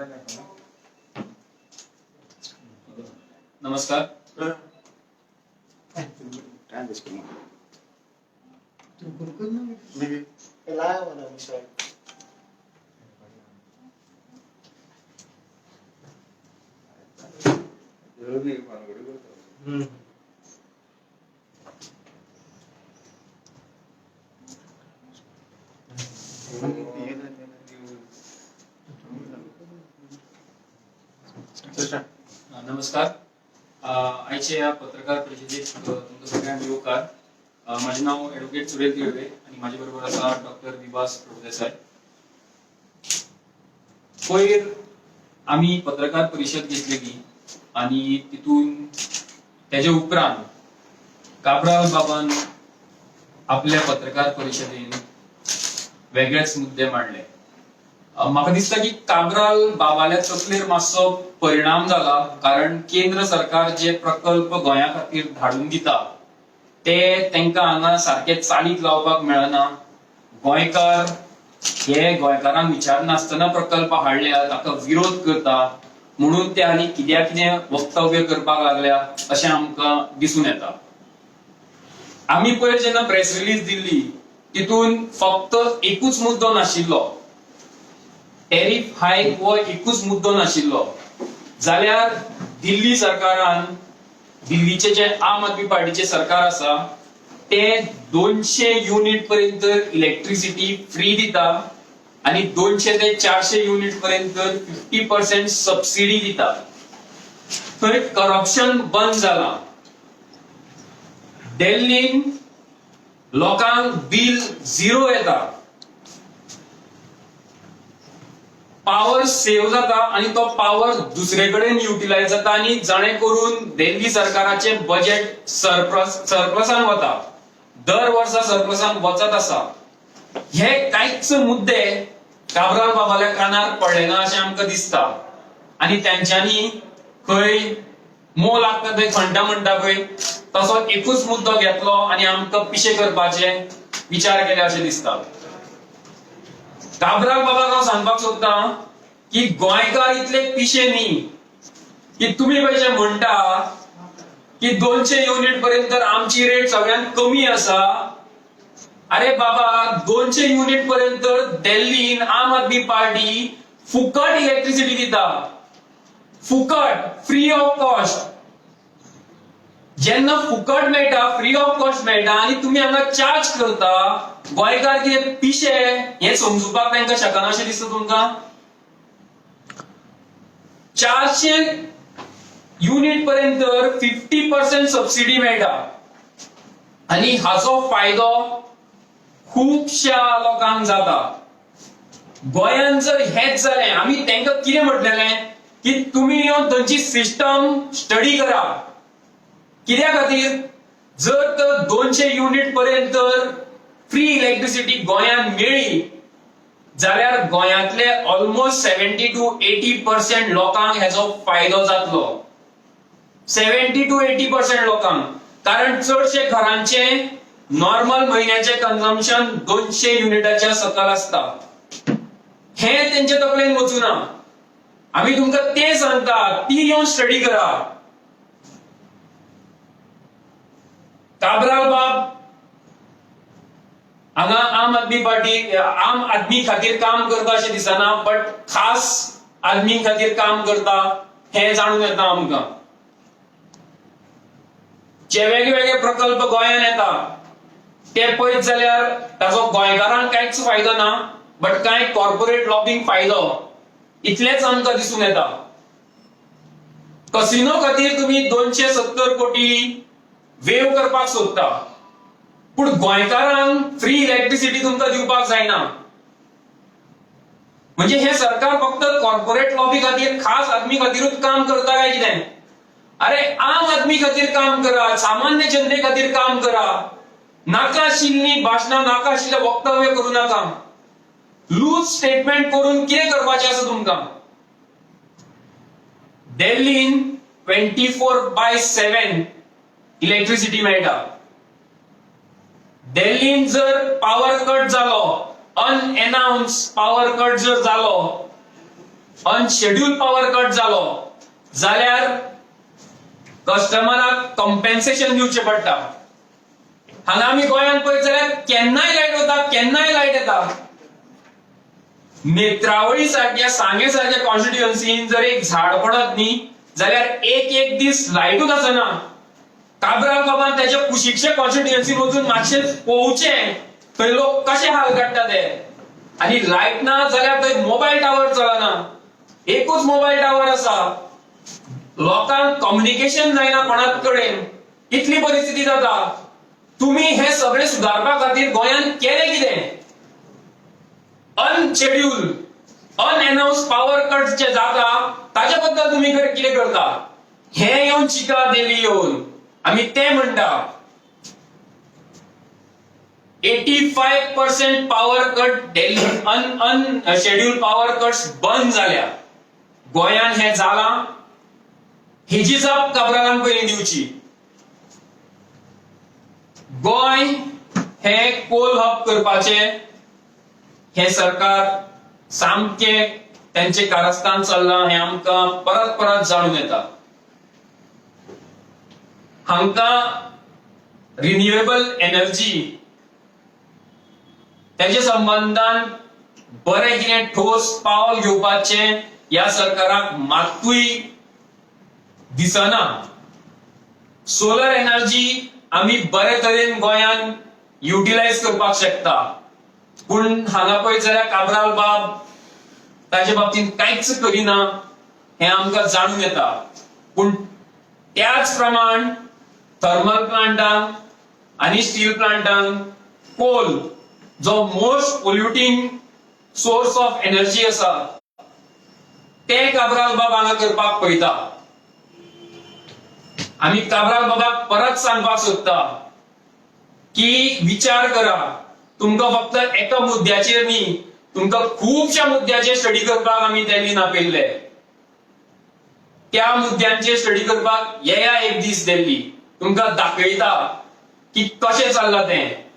नमस्कार. नमस्कार. आयच्या ह्या पत्रकार परिशदेक तुमकां सगळ्यांक येवकार. म्हाजें नांव एडवोकेट सुरेल तिळवे आनी म्हाजे बरोबर आसा डॉक्टर विभास प्रभुदेसाय. पयर आमी पत्रकार परिशद घेतलेली आनी तितून तेजे उपरांत काब्राल बाबान आपल्या पत्रकार परिशदेन वेगळेच मुद्दे मांडले. म्हाका दिसता की काब्राल बाबाल्या तकलेर मातसो परिणाम जाला, कारण केंद्र सरकार जे प्रकल्प गोंया खातीर धाडून दिता ते तांकां हांगा सारके चालीक लावपाक मेळना. गोंयकार हे गोंयकारांक विचारनासतना प्रकल्प हाडल्या ताका विरोध करता म्हणून ते हाली कित्या कितें वक्तव्य करपाक लागल्या अशें आमकां दिसून येता. आमी पयर जेन्ना प्रेस रिलीज दिल्ली तितून फक्त एकूच मुद्दो नाशिल्लो, टॅरीफ हायक हो एकूच मुद्दो नाशिल्लो, जाल्यार दिल्ली सरकारान दिल्लीचे जे आम आदमी पार्टीचे सरकार आसा ते 200 युनिट पर्यंत इलेक्ट्रिसिटी फ्री दिता आनी 200 ते 400 युनिट पर्यंत 50% सबसिडी दिता. थंय करप्शन बंद जाला. दिल्लीन लोकांक बील झिरो येता, पावर सेव जाता आनी तो पावर दुसरे कडेन युटिलायज जाता आनी जाणे करून दिल्ली सरकाराचे बजेट सरप्लसान वता, दर वर्सा सरप्लसान वचत आसा. हे कांयच मुद्दे काब्राल बाबाल्या कानार पडले ना अशें आमकां दिसता आनी तेंच्यांनी खंय मोव लागता थंय खंटा म्हणटा पळय तसो एकूच मुद्दो घेतलो आनी आमकां पिशे करपाचे विचार केले अशें दिसता. काब्राल बाबाक हांव सांगपाक सोदतां की गोंयकार इतले पिशे न्ही की तुमी पळय जे म्हणटा की 200 युनिट पर्यंत आमची रेट सगळ्यांत कमी आसा. अरे बाबा, 200 युनिट पर्यंत दिल्लीन आम आदमी पार्टी फुकट इलेक्ट्रिसिटी दिता, फुकट, फ्री ऑफ कॉस्ट. जेन्ना फुकट मेळटा, फ्री ऑफ कॉस्ट मेळटा आनी तुमी हांगा चार्ज करता, गोंयकार कितें पिशे हें समजुपाक तांकां शकना अशें दिसता तुमकां? 400 युनिट पर्यंत 50% सबसिडी मेळटा आनी हाचो फायदो खुबश्या लोकांक जाता. गोंयांत जर हेच जालें, आमी तांकां कितें म्हटलेलें की तुमी येवन थंयची सिस्टम स्टडी करा. कित्या खातीर जर तर 200 युनिट पर्यंत फ्री इलेक्ट्रिसिटी गोंयांत मेळ्ळी जाल्यार गोंयांतले ऑलमोस्ट 70 टू 80% लोकांक हेचो फायदो जातलो. 70 टू 80% लोकांक, कारण चडशे घरांचे नॉर्मल म्हयन्याचे कन्जम्पशन 200 युनिटाच्या सकल आसता. हे तेंच्या तकलेन वचूना. आमी तुमकां तें सांगता, ती येवन स्टडी करा. काब्राल बाब हांगा आम आदमी पार्टी आम आदमी खातीर काम करता अशें दिसना, बट खास आदमी खातीर काम करता हें जाणून येता आमकां. जे वेगवेगळे प्रकल्प गोंयांत येता ते पळयत जाल्यार ताचो गोंयकारांक कांयच फायदो ना, बट कांय कॉर्पोरेट लॉबींक फायदो इतलेंच आमकां दिसून येता. कसिनो खातीर तुमी 270 कोटी वेव करपाक सोदता, पूण गोंयकारांक फ्री इलेक्ट्रिसिटी तुमकां दिवपाक जायना. म्हणजे हे सरकार फक्त कॉर्पोरेट लॉबी खातीर, खास आदमी खातीरूच काम करता काय कितें? अरे आम आदमी खातीर काम करा, सामान्य जनते खातीर काम करा. नाका आशिल्ली भाशणां, नाका आशिल्लें वक्तव्य करूं नाका. लूज स्टेटमेंट करून कितें करपाचें आसा तुमकां? दिल्लीन 24/7 इलेक्ट्रिसिटी मेळटा. दिल्लीन जर पावर कट जालो, अनएनाउन्स पावर कट जर जालो अनशेड्यूल पावर कट जालो जाल्यार कस्टमराक कंपेन्सेशन दिवचें पडटा. हांगा आमी गोंयांत पळयत जाल्यार केन्नाय लायट वता, केन्नाय लायट येता. नेत्रावळी सारक्या, सांगे सारक्या कॉन्स्टिट्युएन्सीन जर एक झाड पडत न्ही जाल्यार एक एक दीस लायटूच आसना. काब्राल बाबान त्याच्या कुशीकच्या कॉन्स्टिट्युएन्सीन वचून मातशें पळोवचें थंय लोक कशे हाल काडटा ते. आनी लायट ना जाल्यार थंय मोबायल टावर चलना, एकूच मोबायल टावर आसा. लोकांक कम्युनिकेशन जायना कोणाच कडेन, इतली परिस्थिती जाता. तुम्ही हे सगळे सुदारपा खातीर गोंयांत केलें कितें? अनशेड्यूल, अनअनाउन्स पावर कट जे जाता ताजे बद्दल तुम्ही कितें करता? हे येवन चिका दिल्ली येवन आमी ते म्हणटा, 85% power cut Delhi, unscheduled power cuts बंद जाल्या. गोंयांत हें जालां? हेजी जाप काब्रालान पयलीं दिवची. गोंय हे कोल हब करपाचें हें सरकार सामकें तेंचें कारस्थान चल्लां हें आमकां परत परत जाणून येता. हांकां रिन्युएबल एनर्जी तेजे संबंदान बरें कितें ठोस पावल घेवपाचें ह्या सरकाराक मात्तूय दिसना. सोलर एनर्जी आमी बरे तरेन गोंयांत युटिलायज करपाक शकता, पूण हांगा पळयत जाल्यार काब्राल बाब ताजे बाबतींत कांयच करिना हें आमकां जाणून येता. पूण त्याच प्रमाण थर्मल प्लांटांक आनी स्टील प्लांटांक कोल जो most polluting source of energy आसा ते काब्राल बाब हांगा करपाक पळयता. आमी काब्राल बाबाक परत सांगपाक सोदता की विचार करा. तुमकां फक्त एका मुद्द्याचेर न्ही, तुमकां खुबश्या मुद्द्याचेर स्टडी करपाक आमी दिल्लीन आपयल्ले. त्या मुद्द्यांचेर स्टडी करपाक येया एक दीस दिल्ली, तुमकां दाखयता की कशें चल्लां तें.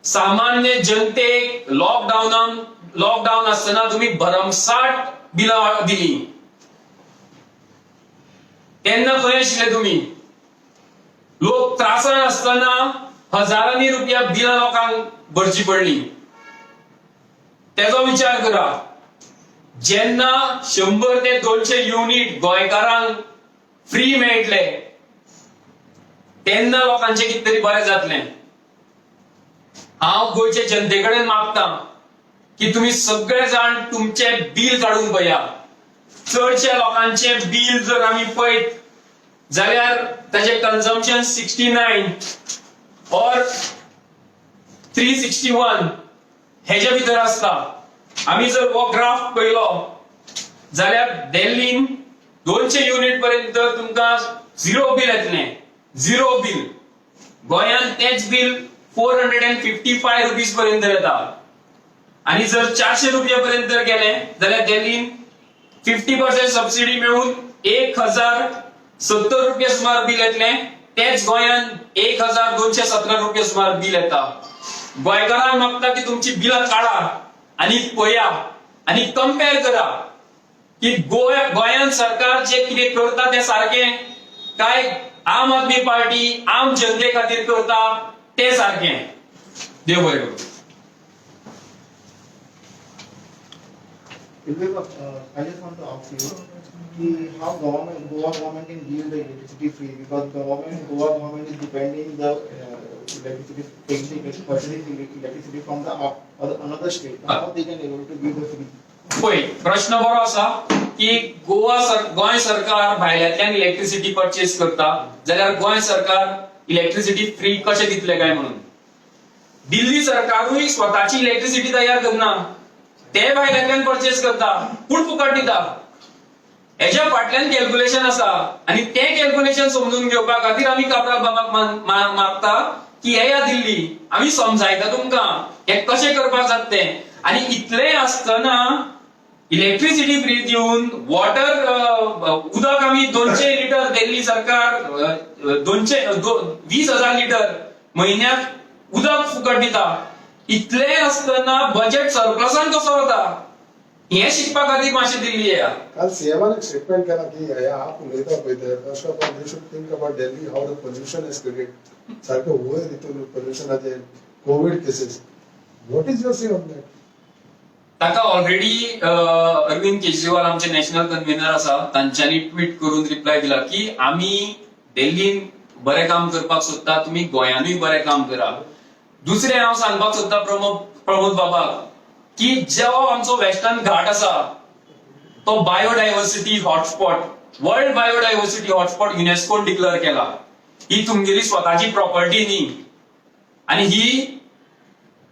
सामान्य जनतेक लॉकडावनान, लॉकडावन आसतना तुमी भरमसाठ बिलां दिली तेन्ना खंय आशिल्ले तुमी? लोक त्रासान आसतना हजारांनी रुपया बिलां लोकांक भरची पडली, तेजो विचार करा. जेन्ना 100 ते 200 युनिट गोंयकारांक फ्री मेळटले तेन्ना लोकांचें कितें तरी बरें जातलें. हांव गोंयचे जनते कडेन मागता की तुमी सगळे जाण तुमचे बील काडून पळया. चडशे लोकांचे बील जर आमी पळयत जाल्यार ताचे consumption 69 or 361 हेजे भितर आसता. आमी जर हो ग्राफ पळयलो जाल्यार दिल्लीन 200 युनिट पर्यंत तुमकां झिरो बील येतलें, झिरो बील. गोंयांत तेच बील ₹455 पर्यंत येता आणि जर 400 रुपया पर्यंत गेले जाल्यार दिल्लीन 50% सबसिडी मेळून 1070 रुपया सुमार बील येतलें. तेच गोंयांत 1217 रुपया सुमार बील येता. गोंयकारांक मागता की तुमची बिलां काडा आणि पळया आणि कंपेर करा की गोव्या गोंयांत सरकार जे कितें करता तें सारकें काय आम आदमी पार्टी आम जनते खातीर करता तें सारकें. देव बरें करूं. I just want to ask you, ki how government, Goa government can give the electricity free, because government, Goa government is depending the electricity, taking the purchasing electricity from the other, another state. How they can able to give the free? पळय, प्रश्न बरो आसा की Goa sir Goa सरकार भायल्यांतल्यान electricity purchase करता जाल्यार गोंय सरकार electricity free कशें दितले काय म्हणून. दिल्ली सरकारूय स्वताची इलेक्ट्रिसिटी तयार करना, ते भायल्यांतल्यान परचेस करता, पूण फुकट दिता. हेच्या फाटल्यान कॅल्क्युलेशन आसा आणि तें कॅल्क्युलेशन समजून घेवपा खातीर आमी काब्राल बाबाक मागता की येया दिल्ली, आमी समजायता तुमकां हें कशें करपाक जाता तें. आनी इतलें आसतना इलेक्ट्रिसिटी फ्री दिवन वॉटर, उदक आमी 200 लिटर दिल्ली सरकार 20,000 लिटर म्हयन्याक उदक फुकट दिता. इतलें आसतना बजेट सरप्लसान कसो वता? हें शिकपा खातीर मातशें दिल्ली येया. काल सीएमान एक स्टेटमेंट केला की हे आप उलयता पळय ते, first of all you should think about Delhi, how the pollution is created, सारकें वयर हितून पोल्युशनाचे Covid cases. What is your say on that? ताका ऑलरेडी अरविंद केजरीवाल, आमचे नॅशनल कन्व्हेनर आसा, तांच्यांनी ट्वीट करून रिप्लाय दिला की आमी दिल्लीन बरें काम करपाक सोदता, तुमी गोंयानूय बरें काम करा. दुसरें हांव सांगपाक सोदता प्रमोद बाबाक की जो आमचो वेस्टर्न घाट आसा तो biodiversity hotspot, world biodiversity hotspot युनेस्कोन declare केला. ही तुमगेली स्वताची प्रॉपर्टी न्ही आणि ही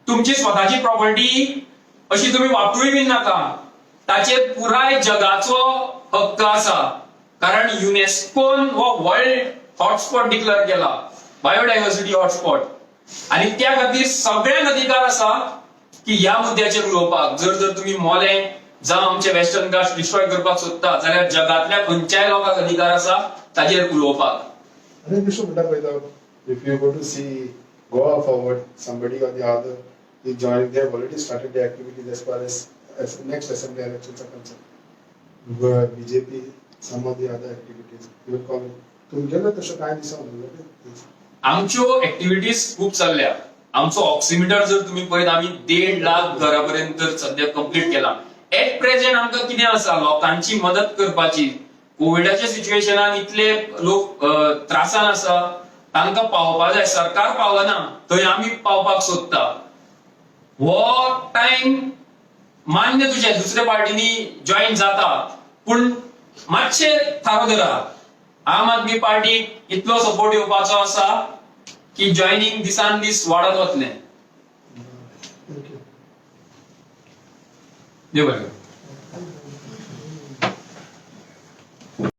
तुमची स्वताची प्रॉपर्टी अशी तुम्ही वापरूय बीन नाका. ताचेर पुराय जगाचो हक्क आसा, कारण युनेस्कोन हो वर्ल्ड हॉटस्पॉट डिक्लेअर केला, बायोडायव्हर्सिटी हॉटस्पॉट. आणि त्या खातीर सगळ्यांक अधिकार आसा की ह्या मुद्द्याचेर उलोवपाक. जर जर तुम्ही मोलें जावं आमचे वेस्टर्न घाट्स डिस्ट्रॉय करपाक सोदता जाल्यार जगांतल्या खंयच्याय लोकांक अधिकार आसा ताचेर उलोवपाक. आनी दुसरो म्हणटा पळयता, if you go to see Goa Forward, somebody or the other is joining. They have already started the activities as far as next assembly elections are concerned. BJP, some of the other activities, even Congress. तुमगेलो तशें कांय दिसना? आमच्यो activities खूब चल्ल्या. आमचो oximeter जर तुम्ही पळयत, आमी 1.5 लाख घरा पर्यंत सध्या कंप्लीट केला. एट प्रेझेंट आमकां कितें आसा, लोकांची मदत करपाची. कोविडाच्या सिच्युएशनान इतले लोक त्रासान आसा, तांकां पावपा जाय. सरकार पावना थंय आमी पावपाक सोदता. हो टायम मान्य तुजें, दुसऱ्या पार्टीनी जॉईन जाता, पूण मातशे थारो धरा. आम आदमी पार्टीक इतलो सपोर्ट येवपाचो आसा की जॉईनिंग दिसान दीस वाडत वतलें. Thank you. देव बरें करूं.